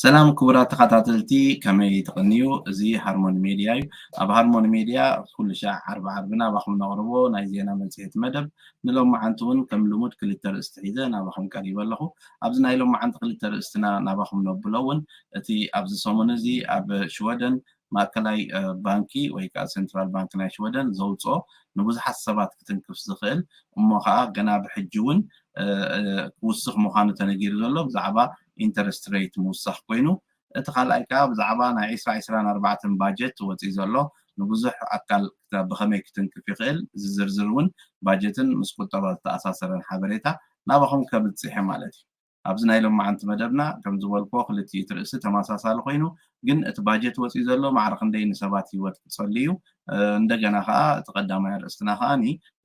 ሰላም ክቡራት ተኸታተልቲ፣ ከመይ ትቕንዩ? እዚ ሃርሞኒ ሜድያ እዩ። ኣብ ሃርሞኒ ሜድያ ኩሉ ሻዕ ዓርቢ ዓርቢ ናባኹም ነቕርቦ ናይ ዜና መጽሔት መደብ፣ ንሎማዓንቲ እውን ከም ልሙድ ክልተ ርእስቲ ሒዘ ናባኹም ቀሪበ ኣለኹ። ኣብዚ ናይ ሎማዓንቲ ክልተ ርእስትና ናባኹም ነብሎ እውን፣ እቲ ኣብዚ ሰሙን እዚ ኣብ ሽወደን ማእከላይ ባንኪ ወይ ከዓ ሴንትራል ባንክ ናይ ሽወደን ዘውፅኦ ንብዙሓት ሰባት ክትንክፍ ዝኽእል እሞ ከዓ ገና ብሕጂ እውን ክውስኽ ምዃኑ ተነጊሩ ዘሎ ብዛዕባ ኢንተረስት ሬት ምውሳኽ ኮይኑ፣ እቲ ካልኣይ ከዓ ብዛዕባ ናይ ዕስራ ዕስራን ኣርባዕተን ባጀት ወፂኡ ዘሎ ንብዙሕ ኣካል ብኸመይ ክትንክፍ ይኽእል ዝዝርዝር እውን ባጀትን ምስ ቁጠባ ዝተኣሳሰረን ሓበሬታ ናባኹም ከብፅሕ ማለት እዩ። ኣብዚ ናይ ሎማዓንቲ መደብና ከም ዝበልክዎ ክልቲኡ እቲ ርእሲ ተመሳሳሊ ኮይኑ፣ ግን እቲ ባጀት ወፂኡ ዘሎ ማዕረ ክንደይ ንሰባት ህይወት ክፀሉ እዩ። እንደገና ከዓ እቲ ቀዳማይ ኣርእስትና ከዓ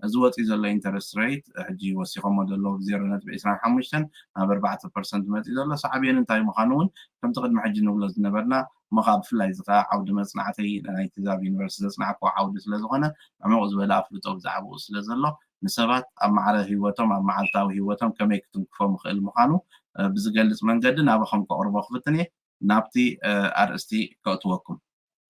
እዚ ወፂኡ ዘሎ ኢንተረስት ሬት ሕጂ ወሲኾሞ ዘለዉ ብ ዜሮ ነጥቢ ዕስራን ሓሙሽተን ናብ ኣርባዕተ ፐርሰንት መፂኡ ዘሎ ሳዕቤኑ እንታይ ምዃኑ እውን ከምቲ ቅድሚ ሕጂ ንብሎ ዝነበርና እሞ ከዓ ብፍላይ እዚ ከዓ ዓውዲ መፅናዕተይ ናይቲ ዛብ ዩኒቨርሲቲ ዘፅናዕክዎ ዓውዲ ስለ ዝኾነ ዕሙቕ ዝበለ ኣፍልጦ ብዛዕባኡ ስለ ዘሎ ንሰባት ኣብ ማዕረ ህይወቶም ኣብ መዓልታዊ ህይወቶም ከመይ ክትንክፎም ይኽእል ምዃኑ ብዝገልፅ መንገዲ ናባኹም ከቕርቦ ክፍትን እየ። ናብቲ ኣርእስቲ ከእትወኩም።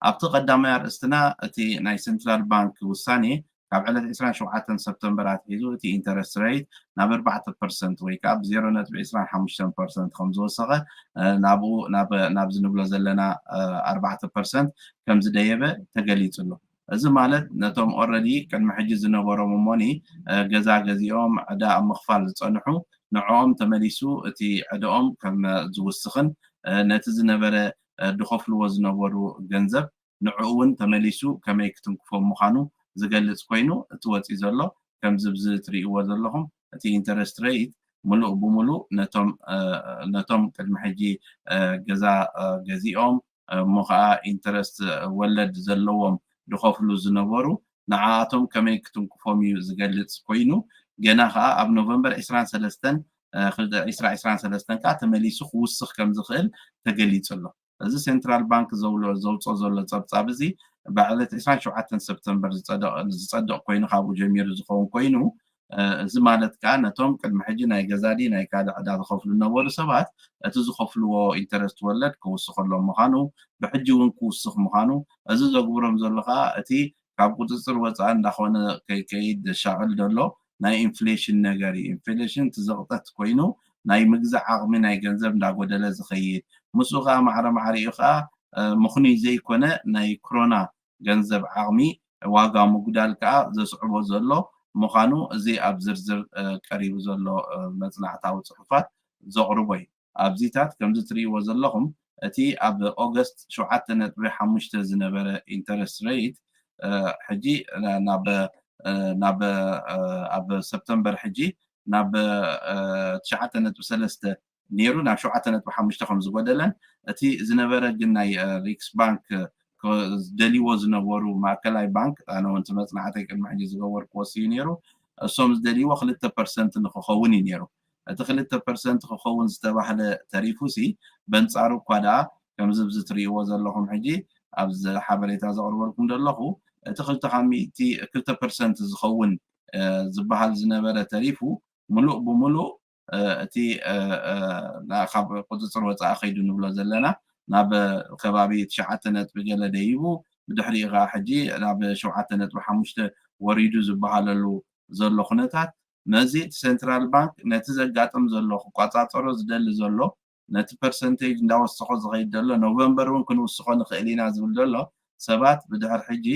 ኣብቲ ቀዳማይ ኣርእስትና እቲ ናይ ሴንትራል ባንክ ውሳኔ ካብ ዕለት ዕስራን ሸውዓተን ሰፕተምበር ኣትሒዙ እቲ ኢንተረስት ሬት ናብ ኣርባዕተ ፐርሰንት ወይ ከዓ ብ ዜሮ ነጥቢ ዕስራን ሓሙሽተን ፐርሰንት ከም ዝወሰኸ ናብኡ ናብዚ ንብሎ ዘለና ኣርባዕተ ፐርሰንት ከም ዝደየበ ተገሊጹ ኣሎ። እዚ ማለት ነቶም ኦረዲ ቅድሚ ሕጂ ዝነበሮም እሞኒ ገዛ ገዚኦም ዕዳ ኣብ ምኽፋል ዝጸንሑ ንዕኦም ተመሊሱ እቲ ዕዳኦም ከም ዝውስኽን ነቲ ዝነበረ ዝኸፍልዎ ዝነበሩ ገንዘብ ንዕኡ እውን ተመሊሱ ከመይ ክትንክፎም ምዃኑ ዝገልጽ ኮይኑ እቲ ወፂኡ ዘሎ ከምዚ ብዚ ትርእይዎ ዘለኹም እቲ ኢንተረስት ሬት ሙሉእ ብሙሉእ ነቶም ነቶም ቅድሚ ሕጂ ገዛ ገዚኦም እሞ ከዓ ኢንተረስት ወለድ ዘለዎም ዝኸፍሉ ዝነበሩ ንዓኣቶም ከመይ ክትንክፎም እዩ ዝገልፅ ኮይኑ ገና ከዓ ኣብ ኖቨምበር ዕስራን ሰለስተን ዕስራ ዕስራን ሰለስተን ከዓ ተመሊሱ ክውስኽ ከም ዝኽእል ተገሊፁ ኣሎ። እዚ ሴንትራል ባንክ ዘውፅኦ ዘሎ ፀብፃብ እዚ ብዕለት ዕስራን ሸውዓተን ሰፕተምበር ዝፀድቕ ኮይኑ ካብኡ ጀሚሩ ዝኸውን ኮይኑ እዚ ማለት ከዓ ነቶም ቅድሚ ሕጂ ናይ ገዛ ድዩ ናይ ካልእ ዕዳ ዝኸፍሉ ዝነበሩ ሰባት እቲ ዝኸፍልዎ ኢንተረስት ወለድ ክውስኸሎም ምዃኑ ብሕጂ እውን ክውስኽ ምዃኑ እዚ ዘግብሮም ዘሎ ከዓ እቲ ካብ ቁፅፅር ወፃኢ እንዳኾነ ከይከይድ ዘሻቕል ዘሎ ናይ ኢንፍሌሽን ነገር እዩ። ኢንፍሌሽን እቲ ዘቕጠት ኮይኑ ናይ ምግዛእ ዓቕሚ ናይ ገንዘብ እንዳጎደለ ዝኸይድ ምስኡ ከዓ ማዕረ ማዕሪኡ ከዓ ምኽኑይ ዘይኮነ ናይ ክሮና ገንዘብ ዓቕሚ ዋጋ ምጉዳል ከዓ ዘስዕቦ ዘሎ ምዃኑ እዚ ኣብ ዝርዝር ቀሪቡ ዘሎ መፅናዕታዊ ፅሑፋት ዘቕርቦ እዩ። ኣብዚታት ከምዚ ትርእይዎ ዘለኹም እቲ ኣብ ኦገስት ሸውዓተ ነጥቢ ሓሙሽተ ዝነበረ ኢንተረስት ሬት ሕጂ ናብ ናብ ኣብ ሰፕተምበር ሕጂ ናብ ትሽዓተ ነጥቢ ሰለስተ ነይሩ ናብ ሸውዓተ ነጥቢ ሓሙሽተ ከም ዝጎደለን እቲ ዝነበረ ግን ናይ ሪክስ ባንክ ደልይዎ ዝነበሩ ማእከላይ ባንክ ኣነ እውን እቲ መፅናዕተይ ቅድሚ ሕጂ ዝገበርኩዎ እዩ ነይሩ እሶም ዝደልይዎ ክልተ ፐርሰንት ንክኸውን እዩ ነይሩ እቲ ክልተ ፐርሰንት ክኸውን ዝተባህለ ተሪፉ ሲ በንፃሩ እኳ ደኣ ከምዚ ብዚ ትርእይዎ ዘለኹም ሕጂ ኣብዚ ሓበሬታ ዘቕርበልኩም ዘለኹ እቲ ክልተ ካብ ሚእቲ ክልተ ፐርሰንት ዝኸውን ዝበሃል ዝነበረ ተሪፉ ምሉእ ብምሉእ እቲ ካብ ቁፅፅር ወፃኢ ከይዱ ንብሎ ዘለና ናብ ከባቢ ትሽዓተ ነጥቢ ገለ ደይቡ ብድሕሪኡ ከዓ ሕጂ ናብ ሸውዓተ ነጥቢ ሓሙሽተ ወሪዱ ዝበሃለሉ ዘሎ ኩነታት ነዚ እቲ ሴንትራል ባንክ ነቲ ዘጋጥም ዘሎ ክቋፃፀሮ ዝደሊ ዘሎ ነቲ ፐርሰንቴጅ እንዳወሰኾ ዝኸይድ ዘሎ ኖቨምበር እውን ክንውስኾ ንኽእል ኢና ዝብል ዘሎ ሰባት ብድሕር ሕጂ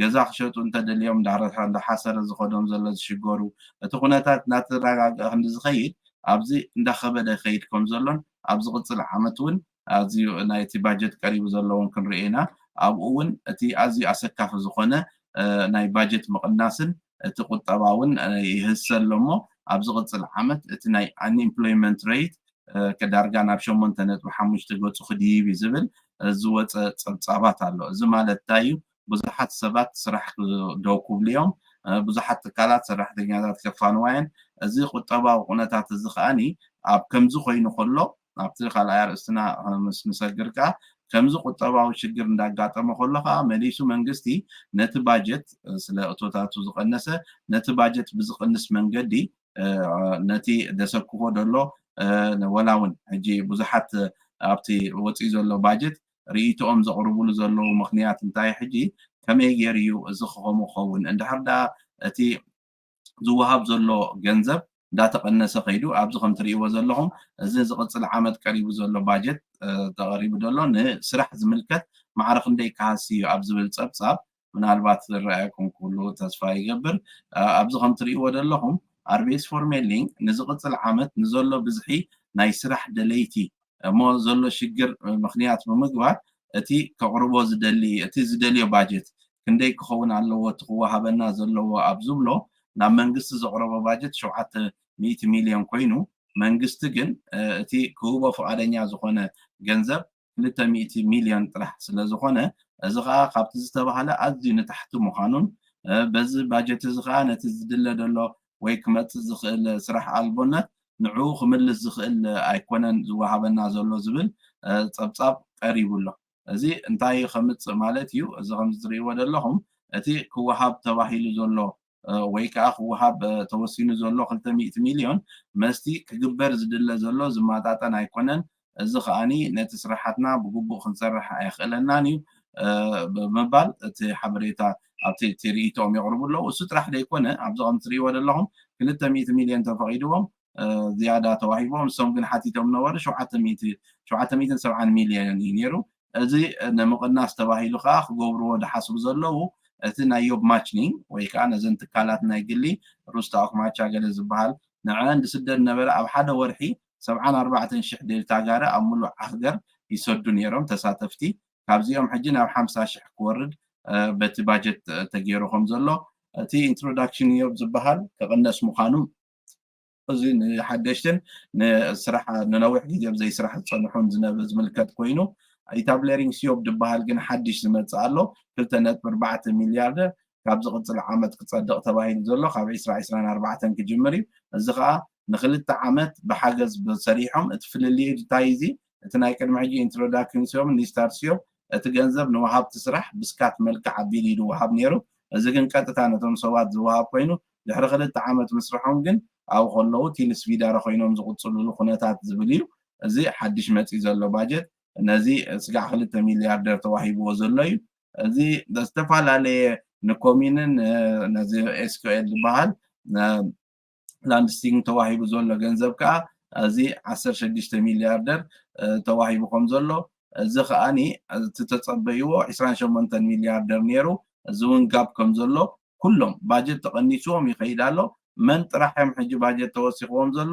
ገዛ ክሸጡ እንተደልዮም እንዳሓሰረ ዝኸዶም ዘሎ ዝሽገሩ እቲ ኩነታት እናተረጋግአ ክንዲ ዝኸይድ ኣብዚ እንዳኸበደ ይኸይድ ከም ዘሎን ኣብ ዝቕፅል ዓመት እውን ኣዝዩ ናይቲ ባጀት ቀሪቡ ዘለውን ክንርኢ ኢና ኣብኡ እውን እቲ ኣዝዩ ኣሰካፊ ዝኾነ ናይ ባጀት ምቕናስን እቲ ቁጠባ እውን ይህሰ ኣሎ እሞ ኣብ ዝቕፅል ዓመት እቲ ናይ ኣንኢምፕሎይመንት ሬት ከዳርጋ ናብ ሸሞንተ ነጥቢ ሓሙሽተ ገፁ ክድይብ እዩ ዝብል ዝወፀ ፀብፃባት ኣሎ። እዚ ማለት እንታይ እዩ? ብዙሓት ሰባት ስራሕ ደው ክብሉ እዮም። ብዙሓት ትካላት ሰራሕተኛታት ከፋንዋ እየን። እዚ ቁጠባዊ ኩነታት እዚ ከዓኒ ኣብ ከምዚ ኮይኑ ከሎ ኣብቲ ካልኣይ ኣርእስትና ምስ ንሰግር ከዓ ከምዚ ቁጠባዊ ሽግር እንዳጋጠመ ከሎ ከዓ መሊሱ መንግስቲ ነቲ ባጀት ስለ እቶታቱ ዝቐነሰ ነቲ ባጀት ብዝቕንስ መንገዲ ነቲ ደሰክፎ ደሎ ወላ እውን ሕጂ ብዙሓት ኣብቲ ወፂኡ ዘሎ ባጀት ርእይቶኦም ዘቕርቡሉ ዘለዉ ምኽንያት እንታይ፣ ሕጂ ከመይ ገይሩ እዩ እዚ ክኸምኡ ክኸውን? እንድሕር ደኣ እቲ ዝወሃብ ዘሎ ገንዘብ እንዳተቐነሰ ከይዱ፣ ኣብዚ ከም ትርእይዎ ዘለኹም፣ እዚ ዝቕፅል ዓመት ቀሪቡ ዘሎ ባጀት ተቐሪቡ ዘሎ ንስራሕ ዝምልከት ማዕረ ክንደይ ክሃሲ እዩ ኣብ ዝብል ፀብፃብ ምናልባት ዝረኣየኩም ክህሉ ተስፋ ይገብር። ኣብዚ ከም ትርእይዎ ዘለኹም፣ ኣርቤስ ፎርሜሊንግ ንዝቕፅል ዓመት ንዘሎ ብዝሒ ናይ ስራሕ ደለይቲ እሞ ዘሎ ሽግር ምኽንያት ብምግባር፣ እቲ ከቕርቦ ዝደሊ፣ እቲ ዝደልዮ ባጀት ክንደይ ክኸውን ኣለዎ፣ እቲ ክወሃበና ዘለዎ ኣብ ዝብሎ፣ ናብ መንግስቲ ዘቕረቦ ባጀት ሸውዓተ ሚእቲ ሚልዮን ኮይኑ፣ መንግስቲ ግን እቲ ክህቦ ፍቓደኛ ዝኾነ ገንዘብ ክልተ ሚእቲ ሚልዮን ጥራሕ ስለ ዝኾነ፣ እዚ ኸኣ ካብቲ ዝተባህለ ኣዝዩ ንታሕቲ ምዃኑን፣ በዚ ባጀት እዚ ኸኣ ነቲ ዝድለ ዘሎ ወይ ክመጽእ ዝኽእል ስራሕ ኣልቦነት ንዕኡ ክምልስ ዝኽእል ኣይኮነን ዝወሃበና ዘሎ ዝብል ጸብጻብ ቀሪቡ ኣሎ። እዚ እንታይ ከምጽእ ማለት እዩ? እዚ ከም ዝትርእይዎ ዘለኹም፣ እቲ ክወሃብ ተባሂሉ ዘሎ ወይ ከዓ ክወሃብ ተወሲኑ ዘሎ ክልተ ሚእቲ ሚልዮን መስቲ ክግበር ዝድለ ዘሎ ዝመጣጠን ኣይኮነን። እዚ ከኣኒ ነቲ ስራሓትና ብግቡእ ክንሰርሕ ኣየኽእለናን እዩ ብምባል እቲ ሓበሬታ ኣብቲ እቲ ርእይቶኦም የቕርቡ ኣለዉ። እሱ ጥራሕ ዘይኮነ ኣብዚ ከም ትርእይዎ ዘለኹም ክልተ ሚእቲ ሚልዮን ተፈቒድዎም ዝያዳ ተዋሂቦም፣ እሶም ግን ሓቲቶም ነበሩ ሸውዓተ ሚእቲ ሸውዓተ ሚእትን ሰብዓን ሚልዮን እዩ ነይሩ። እዚ ንምቕናስ ተባሂሉ ከዓ ክገብርዎ ዝሓስቡ ዘለዉ እቲ ናይ ዮብ ማችኒንግ ወይ ከዓ ነዘን ትካላት ናይ ግሊ ሩስታ ኦክማቻ ገለ ዝበሃል ንዐን ዝስደድ ነበረ ኣብ ሓደ ወርሒ ሰብዓን ኣርባዕተን ሽሕ ዴልታ ጋሪ ኣብ ሙሉእ ዓህገር ይሰዱ ነይሮም ተሳተፍቲ። ካብዚኦም ሕጂ ናብ ሓምሳ ሽሕ ክወርድ በቲ ባጀት ተገይሩ ከም ዘሎ እቲ ኢንትሮዳክሽን ዮብ ዝበሃል ክቕነስ ምዃኑ እዚ ንሓደሽትን ንስራሕ ንነዊሕ ግዜ ብዘይ ስራሕ ዝፀንሑን ዝነበ ዝምልከት ኮይኑ ኢታብሌሪንግ ሲዮብ ዝበሃል ግን ሓድሽ ዝመፅእ ኣሎ ክልተ ነጥቢ ኣርባዕተ ሚልያርድ ካብ ዝቕፅል ዓመት ክፀድቕ ተባሂሉ ዘሎ ካብ ዕስራ ዕስራን ኣርባዕተን ክጅምር እዩ። እዚ ከዓ ንክልተ ዓመት ብሓገዝ ሰሪሖም እቲ ፍልልዩ እንታይ እዚ እቲ ናይ ቅድሚ ሕጂ ኢንትሮዳክሽን ሲዮብ ኒስታር ሲዮብ እቲ ገንዘብ ንወሃብቲ ስራሕ ብስካት መልክዕ ኣቢሉ እዩ ዝወሃብ ነይሩ። እዚ ግን ቀጥታ ነቶም ሰባት ዝወሃብ ኮይኑ ድሕሪ ክልተ ዓመት ምስርሖም ግን ኣብኡ ከለዉ ቲልስቪዳረ ኮይኖም ዝቕፅልሉ ኩነታት ዝብል እዩ። እዚ ሓድሽ መፂኡ ዘሎ ባጀት ነዚ ስጋዕ ክልተ ሚልያርደር ተዋሂብዎ ዘሎ እዩ። እዚ ዝተፈላለየ ንኮሚንን ነዚ ኤስኩኤል ዝበሃል ላንድስቲንግ ተዋሂቡ ዘሎ ገንዘብ ከዓ እዚ ዓሰርተ ሽዱሽተ ሚልያርደር ተዋሂቡ ከም ዘሎ እዚ ከዓኒ እቲ ተፀበይዎ ዕስራን ሸሞንተን ሚልያርደር ነይሩ። እዚ እውን ጋብ ከም ዘሎ ኩሎም ባጀት ተቐኒስዎም ይኸይድ ኣሎ። መን ጥራሕ እዮም ሕጂ ባጀት ተወሲኽዎም ዘሎ?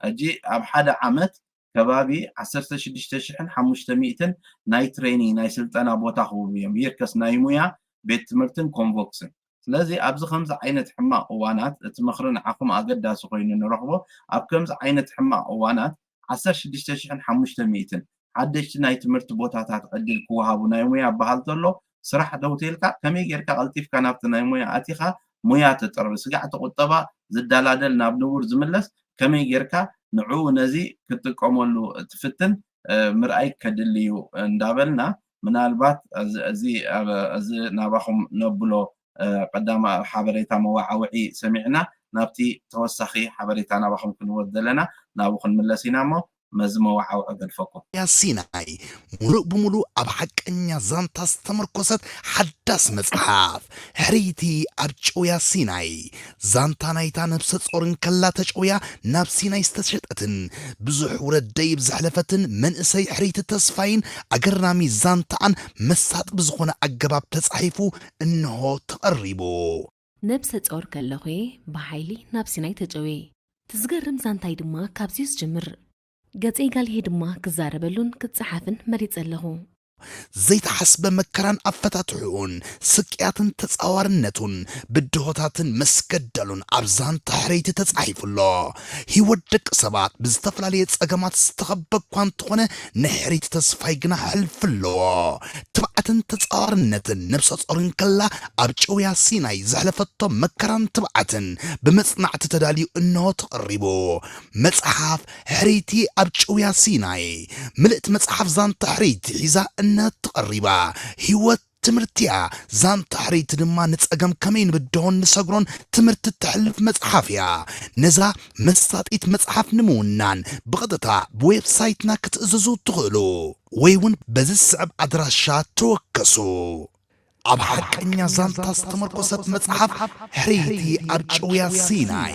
ሕጂ ኣብ ሓደ ዓመት ከባቢ ዓሰርተ ሽዱሽተ ሽሕን ሓሙሽተ ሚእትን ናይ ትሬኒንግ ናይ ስልጠና ቦታ ክህቡ እዮም። ይርከስ ናይ ሙያ ቤት ትምህርትን ኮንቮክስን። ስለዚ ኣብዚ ከምዚ ዓይነት ሕማቕ እዋናት እቲ ምኽሪ ንዓኹም ኣገዳሲ ኮይኑ ንረኽቦ። ኣብ ከምዚ ዓይነት ሕማቕ እዋናት ዓሰርተ ሽዱሽተ ሽሕን ሓሙሽተ ሚእትን ሓደሽቲ ናይ ትምህርቲ ቦታታት ዕድል ክወሃቡ ናይ ሙያ በሃል ተሎ ስራሕ ደው ተልካ ከመይ ጌርካ ቀልጢፍካ ናብቲ ናይ ሙያ ኣቲኻ ሙያ ተጥርሪ ስጋዕ እቲ ቁጠባ ዝደላደል ናብ ንቡር ዝምለስ ከመይ ጌርካ ንዕኡ ነዚ ክትጥቀመሉ ትፍትን ምርኣይ ከድሊ እዩ እንዳበልና ምናልባት እዚ ናባኹም ነብሎ ቀዳማ ሓበሬታ መዋዓውዒ ሰሚዕና ናብቲ ተወሳኺ ሓበሬታ ናባኹም ክንወድ ዘለና ናብኡ ክንምለስ ኢና እሞ መዚ መዋዓውዒ ገድፈኩም። ያ ሲናይ ሙሉእ ብሙሉእ ኣብ ሓቀኛ ዛንታ ዝተመርኮሰት ሓዳስ መጽሓፍ ሕርይቲ ኣብ ጨውያ ሲናይ። ዛንታ ናይታ ነብሰ ጾር እንከላ ተጨውያ ናብ ሲናይ ዝተሸጠትን ብዙሕ ውረድ ደይብ ዘሕለፈትን መንእሰይ ሕርይቲ ተስፋይን ኣገራሚ ዛንታኣን መሳጢ ብዝኾነ ኣገባብ ተጻሒፉ እንሆ ተቐሪቡ። ነብሰ ጾር ከለኹ'የ ብሓይሊ ናብ ሲናይ ተጨውየ። እቲ ዝገርም ዛንታይ ድማ ካብዚ'ዩ ዝጅምር። ገጸይ ጋልሄ ድማ ክዛረበሉን ክጸሓፍን መሪጸ ኣለኹ። ዘይተሓስበ መከራን ኣፈታትሕኡን፣ ስቅያትን ተጻዋርነቱን፣ ብድሆታትን መስገደሉን ኣብ ዛንታ ሕርይቲ ተጻሒፉ ኣሎ። ህይወት ደቂ ሰባት ብዝተፈላለየ ጸገማት ዝተኸበ እኳ እንተኾነ፣ ናይ ሕርይቲ ተስፋይ ግና ሕልፊ ኣለዎ። ትብዓትን ተጻዋርነትን ነብሰ ጾር እንከላ ኣብ ጨውያ ሲናይ ዘሕለፈቶ መከራን ትብዓትን ብመጽናዕቲ ተዳልዩ እንሆ ተቐሪቡ። መጽሓፍ ሕርይቲ ኣብ ጭውያ ሲናይ። ምልእቲ መጽሓፍ ዛንታ ሕርይቲ ሒዛ እነሆ ተቐሪባ። ህይወት ትምህርቲ እያ። ዛንታ ሕርይቲ ድማ ንጸገም ከመይ ንብድሆን ንሰግሮን ትምህርቲ እተሕልፍ መጽሓፍ እያ። ነዛ መሳጢት መጽሓፍ ንምውናን ብቐጥታ ብዌብሳይትና ክትእዝዙ ትኽእሉ ወይ እውን በዚ ዝስዕብ ኣድራሻ ተወከሱ። ኣብ ሓቀኛ ዛንታ ዝተመርኮሰት መጽሓፍ ሕርይቲ ኣብ ጭውያ ሲናይ።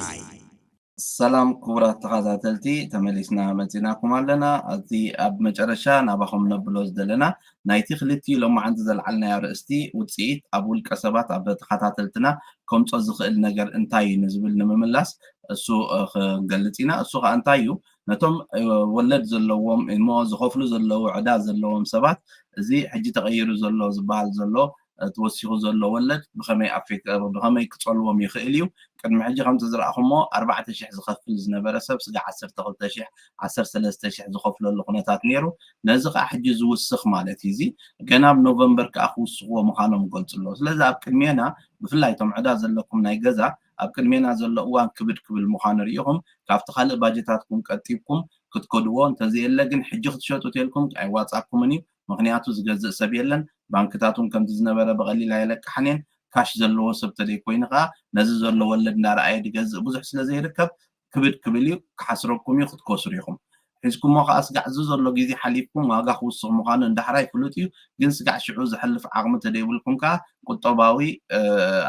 ሰላም ክቡራት ተኸታተልቲ፣ ተመሊስና መጺናኩም ኣለና። እቲ ኣብ መጨረሻ ናባኹም ነብሎ ዝደለና ናይቲ ክልቲኡ ሎማዓንቲ ዘልዓልናዮ ኣርእስቲ ውጽኢት ኣብ ውልቀ ሰባት ኣብ ተኸታተልትና ከምጾ ዝኽእል ነገር እንታይ እዩ ንዝብል ንምምላስ እሱ፣ እ፣ ክንገልጽ ኢና። እሱ ኸኣ እንታይ እዩ? ነቶም፣ እ፣ ወለድ ዘለዎም እሞ ዝኸፍሉ ዘለዉ ዕዳ ዘለዎም ሰባት እዚ ሕጂ ተቐይሩ ዘሎ ዝበሃል ዘሎ፣ እ፣ ተወሲኹ ዘሎ ወለድ ብኸመይ ኣፌክ-፣ ብኸመይ ክጸልዎም ይኽእል እዩ? ቅድሚ ሕጂ ከም ዝረኣኹሞ ኣርባዕተ ሽሕ ዝኸፍል ዝነበረ ሰብ ስጋዕ ዓሰርተ ክልተ ሽሕ፣ ዓሰርተ ሰለስተ ሽሕ ዝኸፍለሉ ኩነታት ነይሩ። ነዚ ኸኣ ሕጂ ዝውስኽ ማለት እዩ። እዚ ገና ኣብ ኖቨምበር ከኣ ክውስኽዎ ምዃኖም ይገልጹ ኣለዉ። ስለዚ ኣብ ቅድሜና ብፍላይ እቶም ዕዳ ዘለኩም ናይ ገዛ ኣብ ቅድሜና ዘሎ እዋን ክብድ ክብል ምዃኑ ርኢኹም ካብቲ ካልእ ባጀታትኩም ቀጢብኩም ክትከድዎ፣ እንተዘየለ ግን ሕጂ ክትሸጡ ተልኩም ኣይዋጻኩምን እዩ። ምኽንያቱ ዝገዝእ ሰብ የለን። ባንክታት እውን ከምቲ ዝነበረ ብቐሊል ኣየለቅሓን እየን። ካሽ ዘለዎ ሰብ ተደይ ኮይኑ ከኣ ነዚ ዘሎ ወለድ እንዳረኣየ ዝገዝእ ብዙሕ ስለ ዘይርከብ ክብድ ክብል እዩ፣ ክሓስረኩም እዩ፣ ክትከስሩ ኢኹም። ሒዝኩሞ ከኣ ስጋዕ እዚ ዘሎ ግዜ ሓሊፍኩም ዋጋ ክውስኽ ምዃኑ እንዳሕራይ ፍሉጥ እዩ። ግን ስጋዕ ሽዑ ዘሕልፍ ዓቕሚ ተደይብልኩም ከኣ ቁጠባዊ፣ እ፣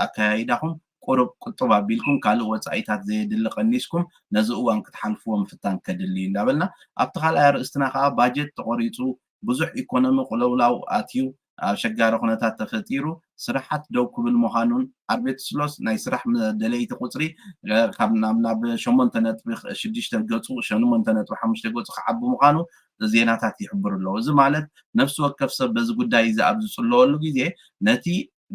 ኣከያይዳኹም ቁሩብ ቁጥብ ኣቢልኩም ካልእ ወጻኢታት ዘየድሊ ቀኒስኩም ነዚ እዋን ክትሓልፍዎ ምፍታን ከድሊ እዩ እንዳበልና፣ ኣብቲ ካልኣይ ኣርእስትና ከኣ ባጀት ተቖሪጹ ብዙሕ ኢኮኖሚ ቅልውላው ኣትዩ፣ ኣሸጋሪ ኩነታት ተፈጢሩ፣ ስራሓት ደው ክብል ምዃኑን ኣርቤትስሎስ ናይ ስራሕ መ-፣ ደለይቲ ቁጽሪ፣ እ፣ ካብ ናብ፣ ናብ ሸሞንተ ነጥቢ ሽዱሽተ ገጹ፣ ሸሞንተ ነጥቢ ሓሙሽተ ገጹ ክዓቢ ምዃኑ ዜናታት ይሕብሩ ኣለዉ። እዚ ማለት ነፍሲ ወከፍ ሰብ በዚ ጉዳይ እዚ ኣብ ዝጽለወሉ ግዜ ነቲ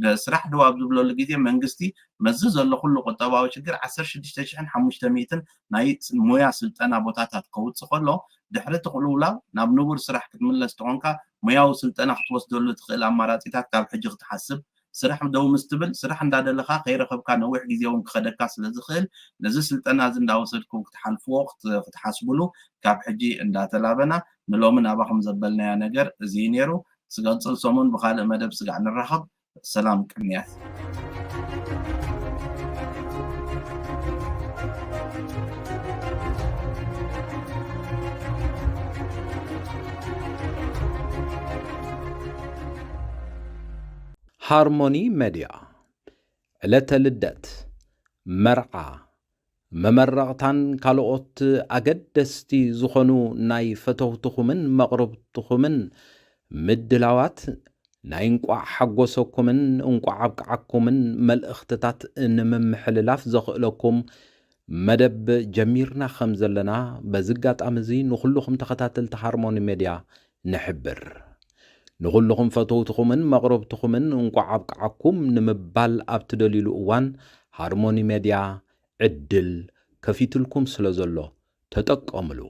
ደ-፣ ስራሕ ደው ኣብ ዝብለሉ ግዜ መንግስቲ መዚ ዘሎ ኩሉ ቁጠባዊ ሽግር ዓሰርተ ሽዱሽተ ሽሕን ሓሙሽተ ሚእትን ናይ ስ-፣ ሞያ ስልጠና ቦታታት ከውጽእ ከሎ፣ ድሕሪ እቲ ቅልውላው ናብ ንቡር ስራሕ ክትምለስ ተኾንካ፣ ሞያዊ ስልጠና ክትወስደሉ ትኽእል ኣማራጺታት ካብ ሕጂ ክትሓስብ፣ ስራሕ ደው ምስ ትብል፣ ስራሕ እንዳደለኻ ከይረኸብካ ነዊሕ ግዜ እውን ክኸደካ ስለ ዝኽእል፣ ነዚ ስልጠና እዚ እንዳወሰድኩም ክትሓልፍዎ ክት-፣ ክትሓስቡሉ ካብ ሕጂ እንዳተላበና፣ ንሎሚ ናባኹም ዘበልናዮ ነገር እዚ እዩ ነይሩ። ዝቐጽል ሰሙን ብኻልእ መደብ ስጋዕ ንራኸብ። ሰላም ቅንያት። ሃርሞኒ ሜድያ፣ ዕለተ ልደት፣ መርዓ፣ መመረቕታን ካልኦት ኣገደስቲ ዝኾኑ ናይ ፈተውትኹምን መቕርብትኹምን ምድላዋት ናይ እንቋዕ ሓጎሰኩምን እንቋዕ ኣብቅዓኩምን መልእኽትታት ንምምሕልላፍ ዘኽእለኩም መደብ ጀሚርና ከም ዘለና በዚ ኣጋጣሚ እዚ ንኹልኹም ተኸታተልቲ ሃርሞኒ ሜድያ ንሕብር። ንኹልኹም ፈተውትኹምን መቕረብትኹምን እንቋዕ ኣብቅዓኩም ንምባል ኣብ ትደልዩሉ እዋን ሃርሞኒ ሜድያ ዕድል ከፊትልኩም ስለ ዘሎ ተጠቀምሉ።